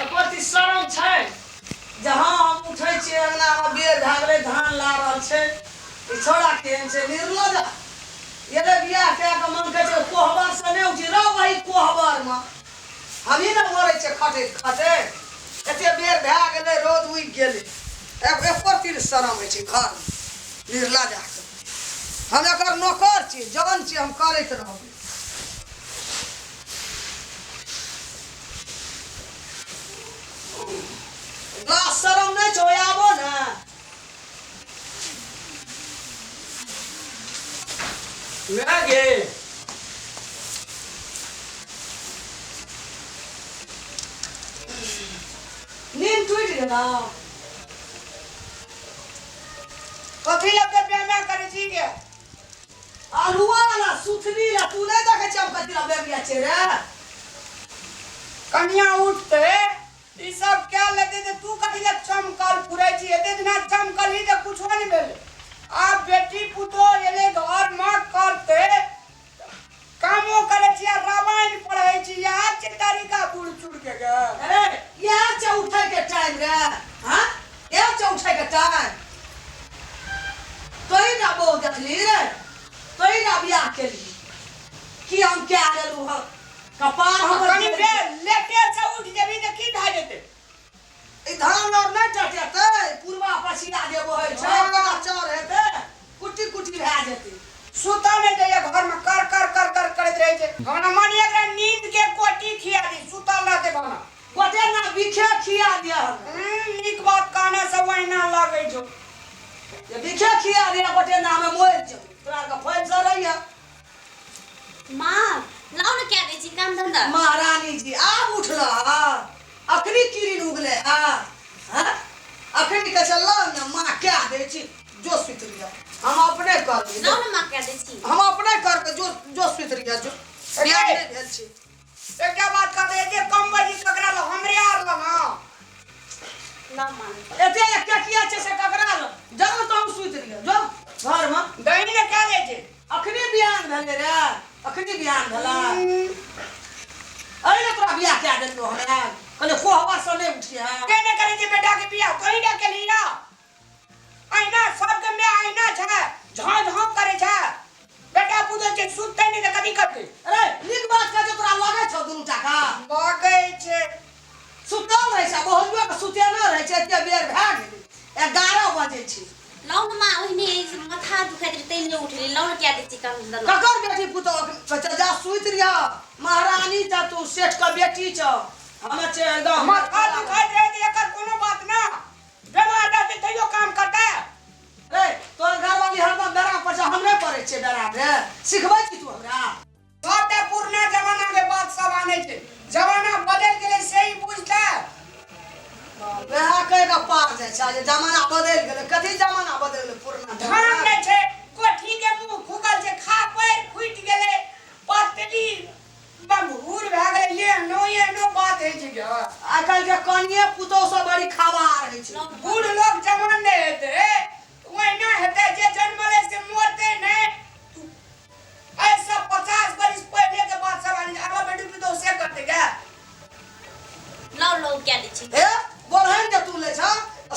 एको चीज शरम छै जहाँ हम उठै छियै अंगनामे बेर भए गेलै धान ला रहल छै ई छौड़ा केहन छै निर्लज एलै बियाह कए कऽ मन कहै छै कोहबर से नहि उठी रह वही कोहबरमे हमही ने मरै छियै खटैत खटैत एते बेर भए गेलै रौद उगि गेलै एको तीर शरम होइ छै घरमे निर्लज आके हम एकर नौकर छी जन छी हम करैत रहबै लाज शरम नहि छौ आबो ने वएह गे नींद टूटि गेलौ कथी लग के बेमे करै छी गे अल्हुआ ला सुथनी ला तू नहि देखै छी हम कथी ला बेबिया छै रे कनिया उठते ई सब कए लेते तऽ तू कथी लए चमकल फुरै छी एते दिना चमकलही तऽ कुछो नहि भेलै आब बेटी पुतोह एलै घरमे करते कामो करै छी आ रामायण पढ़ै छी इएह छै तरीका बूढ़ चूढ़ के गे अरे इएह छै उठै के टाइम रे हाँ इएह छै उठै के टाइम तोही ना बहु देखली रे तोही ना बियाह केली की हम कए लेलहुँ हँ कपार हमर कनि बेर लेटे से उठ जेबही तऽ की भए जेतै ई धान आर नहि टटेतै पुरबा पछिया जे बहै छै हँ। ओकरा चर हेतै कुट्टी कुट्टी भए जेतै सुतऽ नहि दैया घरमे कर कर कर कर करैत रहै छै हमरा मन एकरा नींद के गोटी खिया दी सुतल रहतै भाना गोटे ना बिखे खिया दिया हमरा नीक बात कहने से ओहिना लगै छौ जे बिखे खिया दिया गोटे ना हमे मरि जेबै तोरा आरके फैल से रहैया माँ लाउ ने कए दै छी काम धंधा महारानी जी आब उठल अखनी किरिन उगले हा हाँ? अखनी के चल ने माँ क्या दै छी जो सुति रहिया हम अपने करबै लाउ ने माँ कए दै छी हम अपने करबै जो जो सुति रहिया जो बियाह नहि भेल छै एकटा बात कहबै एते कम बजी ककरा लग हमरे आर लग ना लाउ माँ एते एकटा किया छै से ककरा लग जाउ तऽ हम सुति रहिया जो घरमे दही ने कए दै छै अखनी बियाह भेलै रे अखनी बियाह भेलै अरे तोरा बियाह कए देलियौ हमरा कहलियै कोहबर से नहि उठिहे के ने करै छै बेटा के बियाह तोही ने केलही ना अहिना सबके माय अहिना छै झाँ झाँ करै छै बेटा पुतोह छै सुततै नहि तऽ कथी करतै अरे नीक बात कहै छै तोरा लगै छौ दुनू टाका लगै छै सुतल रहै छै बहुजुआ के सुतेने रहै छै एते बेर भए गेलै 11 बजै छै लाउ ने माँ ओहिने माथा दुखाइत रहै तै नहि उठली लाउ ने कए दै छी काम धंधा ककर बेटी पुतोह कहै छै जा सुति रहिह महारानी छ तू सेठ के बेटी छ हमे छै एकदम माथा दुखाइत रहै तऽ एकर कोनो बात ना बेमार रहतै तैयो काम करतै रे तोहर घरवाली हरदम बेरा पर छै हम नहि पड़ै छियै बेरा रे सिखबै छी तू हमरा सबटा पुरना जमाना के बात सब आनै छै जमाना बदलि गेलै से ही बुझतै वएह कहि कऽ पार जाइ छै जे जमाना बदलि गेलै कथी जमाना बदलि गेलै पुरना धान जमाना नहि छै कोठी के मुंह फूकल छै खा पैर फूटि गेलै पतली बम्हूर भए गेलै एहनो एहनो बात होइ छै गे आइ काल्हि के कनिये पुतोह सब बड़ी खवार होइ छै बूढ़ लोग जवान नहि हेतै ओहिना हेतै जे जन्मलै से मरतै नहि ऐसा 50 बरिस पहले के बात सब आनी आबा बेटी पुतोह से करते क्या लाउ लाउ कए दै छी हे बोलहन जे तू लै छ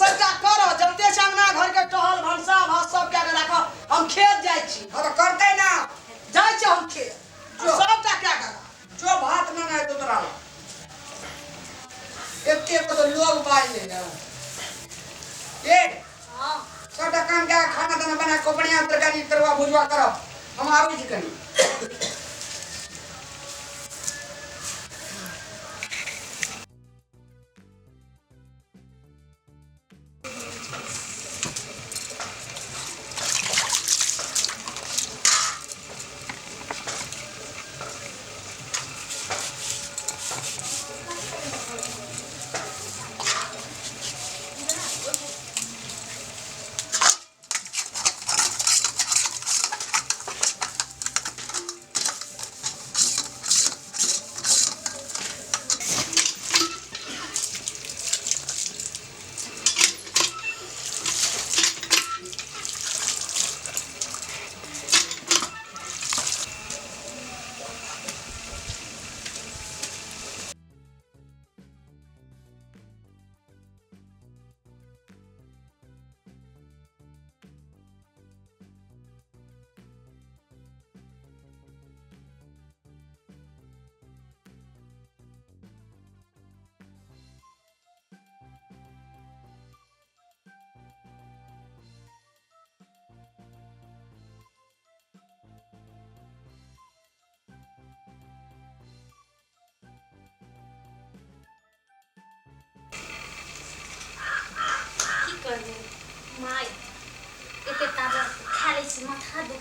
सबटा कर जते छै अंगना घर के टहल भनसा भात सब कए के राख हम खेत जाइ छी हाँ तो करते ना जाइ छी हम खेत जो। सबटा कए के राख जो भात ना ना तो तोरा एते को तो लोग बाज ले ना ए हाँ सबटा काम कए के खाना ताना बना के बढ़िया तरकारी तरुआ भुजवा करब हम आबै छी कनी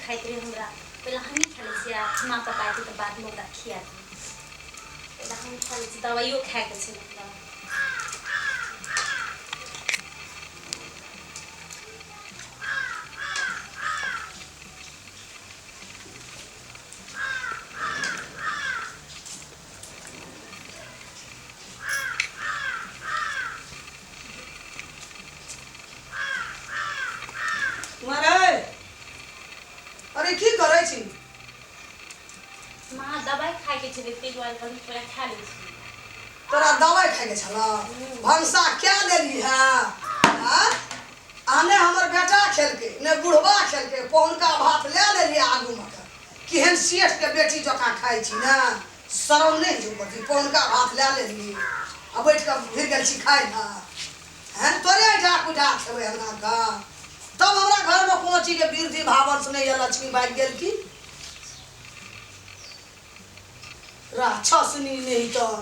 दुखाइत रहै हमरा। पहिले हमही खा लै छियै आ माँ पापा एतै तऽ बादमे ओकरा खिया देबै। पहिले हम खा लै छी, दबाइयो खायके छै ने हमरा। मरे अरे की करै छी? माँ दबाइ खायके छलै ताहि दुआरे कहली पहिले खा लै छी। तोरा दवाइ खाइके छल? भनसा क्या लेली है? आ ने हमर बेटा खेलकै ने बुढ़बा खेलकै, पहुनका भात लए लेलियै आगूमे के। केहन सेठ के बेटी जकाँ खाइ छी ने, शरम नहि होइ छौ? पहुनका भात लए लेली आ बैठ कऽ भिर गेल छी खाइ लए। हैं, तोरे एहिठा कुठा खेबै हमरा के? तब हमरा घरमे कोनो चीजके वृद्धि भावंश नहि यऽ, लक्ष्मी भागि गेल की राक्षसनी? नहि तऽ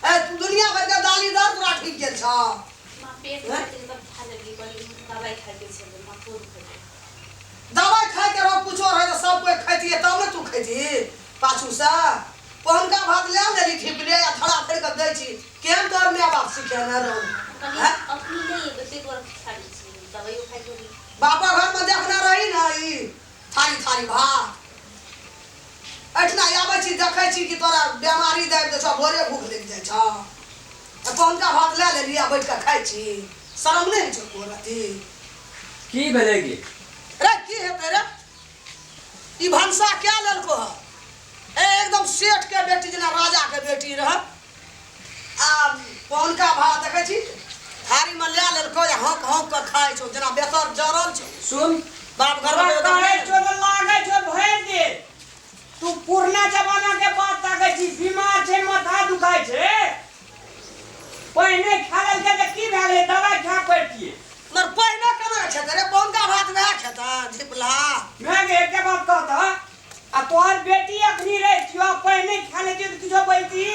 ए तू दुनिया भरिके दाली दर तोरा ठीक गेल छौ। माँ पेट दुखाइत तब खा लेलियै, कहलियै दबाइ खायके छलै, माथो दुखाइत। दवाइ खाइके रहो कुछो रहै तऽ सब कोइ खैतियै तब ने तू खैती पाछूसँ। पहुनका भात लए लेली ठिपले आ धड़ा धड़ि कऽ दै छी। केहन तोहर माय बाप सिखेने रहौ? कहलियै अखनी नहि एबै ताहि दुआरे खा लै छी, दबाइयो खाइके। बापा घरमे देखने रही ने ई थारी थारी भात? एहिठिना आबै छी देखै छी कि तोरा बेमारी दाबि दै छौ, भोरे भूख लागि जाइ छौ। आ पहुनका भात लए लेली आ बैठ कऽ खाइ छी, शरम नहि होइ छौ एको रत्ती? की भेलै गे? रे की हेतै रे, ई भनसा क्या लेलको है? ए एकदम सेठ के बेटी जेना राजा के बेटी रह आ पहुनका भात देखै छी थारीमे लए लेलको आ हौंक हौंक कऽ खाइ छौ जेना बेतर जरल छौ। सुन, बाप घर में कहै छौ तऽ लागै छौ भरि दिन तू पुरना जमाना के बात ताकै छी। बीमार छै, माथा दुखाइ छै, पहिने खा लेलकै तऽ की भए गेलै? दवाइ खा पड़तियै। मगर पहिने केना खेतै रे? पहुनका भात वएह खेतै झिपला। मैं गे एकटा बात कहता, आ तोहर बेटी अखनी रहितियो आ पहिने खा लेतियो तऽ किछो बैती?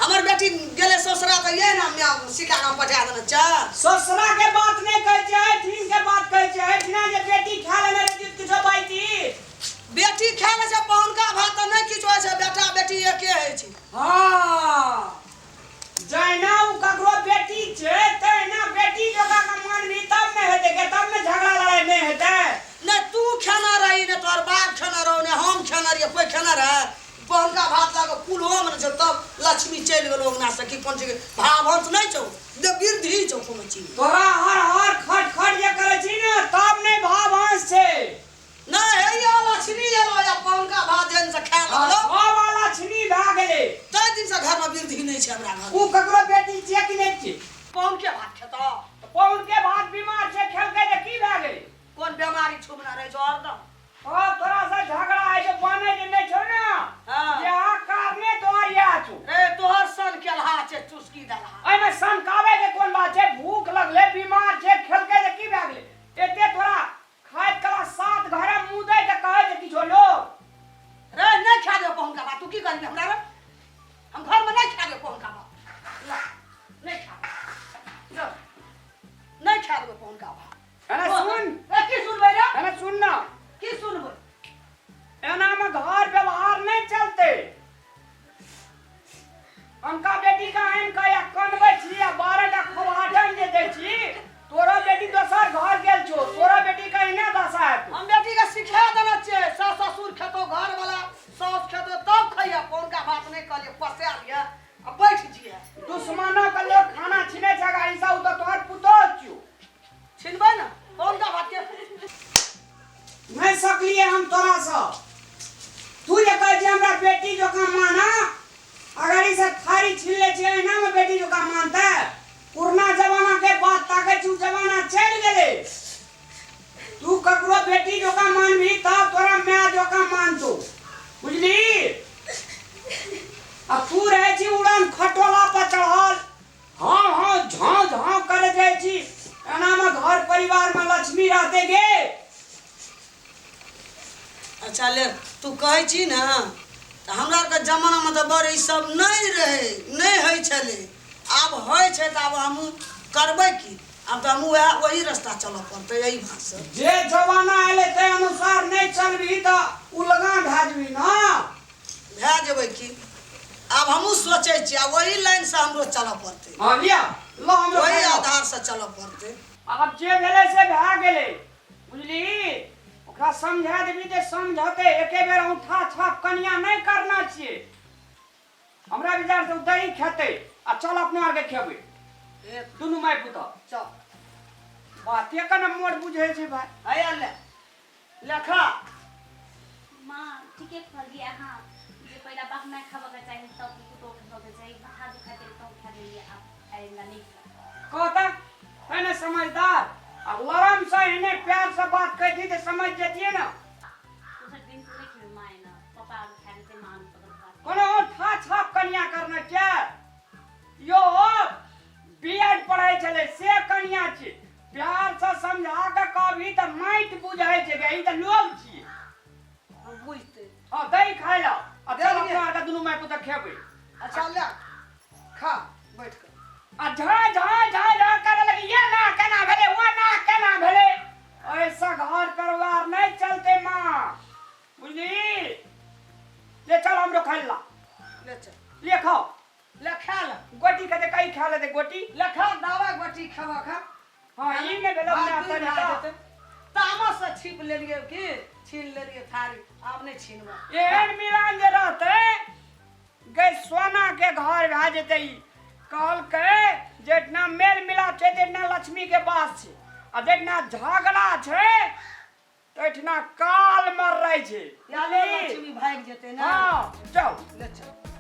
हमर बेटी गेलै ससुरा तऽ यही ने माय सिखा कऽ पठा देने छै। ससुरा के बात नहि कहै छै, एहिठिन के बात कहै छै। एहिठिना जे बेटी खा लेने रहिती तऽ किछो बैती? बेटी खा लै छै पहुनका भात तऽ नहि किछु होइ छै, बेटा बेटी एके होइ छै। हँ, जहिना ओ ककरो बेटी छै तहिना बेटी जकाँ के मानबी तब ने हेतै के, तब ने झगड़ा लड़ाइ नहि हेतै। नहि तू खेना रही, नहि तोहर बाप खेना रहो, नहि हम खेना रहियै, कोइ खेना रहै? पहुनका भात लऽ कऽ कुल्होमे नहि छौ तब लक्ष्मी चलि गेलौ अङ्गनासँ की कोन चीज? भावंश नहि छौ, वृद्धि छौ कोनो चीज? तोरा हर हर खट खट जे करै छी ने तब नहि भावंश छै। नहि हैया लक्ष्मी एलो या पहुनका भात जेन से खाए लगलो। सब लक्ष्मी भए गेलै। ताहि दिनसँ घरमे वृद्धि नहि छै हमरा घर। ओ ककरो बेटी छियै कि नहि छियै? पहुनके भात खेतौ? पहुनके भात बीमार छै, खेलकै तऽ की भए गेलै? कोन बेमारी छुबना रहै छौ हरदम? हँ, तोरा से झगड़ा होइ छै, बनै जे नहि छौ ने। हँ। इएह कारणे तोहर इएह छौ। रे तोहर सन केलहा छै, चुस्की देलहा। एहिमे सनकाबै के कोन बात छै? भूख लगलै, बीमार छै, खेलकै तऽ की भए गेलै? एते तोरा खाइत कला सात घरे मुँह दै के कहै छै किछो लोग? रे नहि खा देबो पहुनका भात, तू की करबी हमरा रे? हम घरमे नहि खा देबो पहुनका भात, ला नहि खा देबो, नहि खा देबो पहुनका भात। एना सुन। ए की सुनबै रे? एना सुन ना। की सुनबै? एना में घर व्यवहार नहीं चलते। अनका बेटी का आनि कऽ या कनबै छी आ 12 टा खोभाटन जे दै छी। तोरो बेटी दोसर घर गेल छौ, तोरो बेटी के एहने दशा हेतौ। हम बेटी के सिखा देने छियै, सास ससुर खेतौ, घर वाला साउस खेतौ तब खइहे पहुनका भात। नहि कहलियै पसा लिअ आ बैठ जिहे। दुश्मनो के लोग खाना छीनै छै, अगर ई सब तऽ तोहर पुतोह छियौ। छिनबै ने पहुनका भात के? नहि सकलियै हम तोरासँ। तू जे कहै छी हमरा बेटी जकाँ माना, अगर ई सब थारी छीन लै छै एहिना मे बेटी जकाँ मानतै? पुरना जमाना के बात ताकै छी, उ जमाना चलि गेलै। तू ककरो बेटी जकाँ मानबही तब तोरा माय जकाँ मानतौ, बुझली? आ तू रहै छी उड़न खटोला पर चढ़ल, हाँ हाँ झाँव झाँव करे जाइ छी। एनामे घर परिवारमे लक्ष्मी रहतै गे? अच्छा ले, तू कहै छी ने तऽ हमरा आरके जमानामे तऽ बड़ ई सब नहि रहै, नहि होइ छलै। आब होइ छै तऽ आब हमहूँ करबै की? आब तऽ हमहूँ वएह वही रास्ता चलऽ पड़तै एहि भाँसँ जे जमाना एलै ताहि अनुसार नहि चलबही तऽ उलगा भए जेबही ने। भए जेबै की, आब हमहूँ सोचै छियै आब ओही लाइनसँ हमरो चलऽ पड़तै। हँ लिअ, लऽ हमरो ओही खाइ लऽ। आधारसँ चलऽ पड़तै। आब जे भेलै से भए गेलै, बुझली? ओकरा समझा देबही तऽ समझतै। एके बेर औंठा छाप कनिया नहि करना छियै। हमरा विचार से ओ दही खेतै आ चल अपनो आरके खेबै दुनू माय पुतह। चल। बाते केना मोर बुझै छै भाय। हैया ले, ले खा। माँ ठीके कहलियै अहाँ जे पहिला बाप माय खाबऽके चाही तब पुतोहके खाबऽके चाही। माथा दुखाइत रहै तब खा लेलियै, आब आइ हमरा नहि खायब। कहता है ने समझदार आ लरम से एने प्यार से बात कहती तऽ समझ जतियै ने। दोसर दिन से नहि खेबै माँ एना, पापा आर खा लेतै, माँ आर पकड़ खा। कोनो औंठा छाप कनिया करना क्या यो बी एड पढ़ै छलै से कनिया छी। प्यार से समझा के कहबी तऽ माटि बुझै छै गे, ई तऽ लोग छियै। हम बुझतै। हँ दही खाय ला आ चल देलियै। अपना आरके दुनू माय पुतह खेबै। अच्छा ले खा बैठ कऽ। आ झा झा झा झा करे लगी, ये ना केना भेलै वो ना केना भेलै। ऐसा घर परिवार नहीं चलते माँ, बुझली? ले चल हमरो खाइ ला। ले चल। ले खाओ। ले खा ले। गोटी खेतै कहीं खा लेतै गोटी। ले खा दावा गोटी खेबऽ खा। हाँ ई नहि भेलौ भात ना दूध भए तरीका। जेतै। तामस से छिप लेलियै की छीन लेलियै थारी, आब नहि छीनबै। एहन मिलान जे रहतै गै सोना के घर भए जेतै। ई कहलकै जेतना मेल मिलाप छै तेतना लक्ष्मी के वास छै आ जेतना झगड़ा छै तहिठिना काल मर रहै छै। याले लक्ष्मी भागि जेतै ने। हाँ चल ले चल।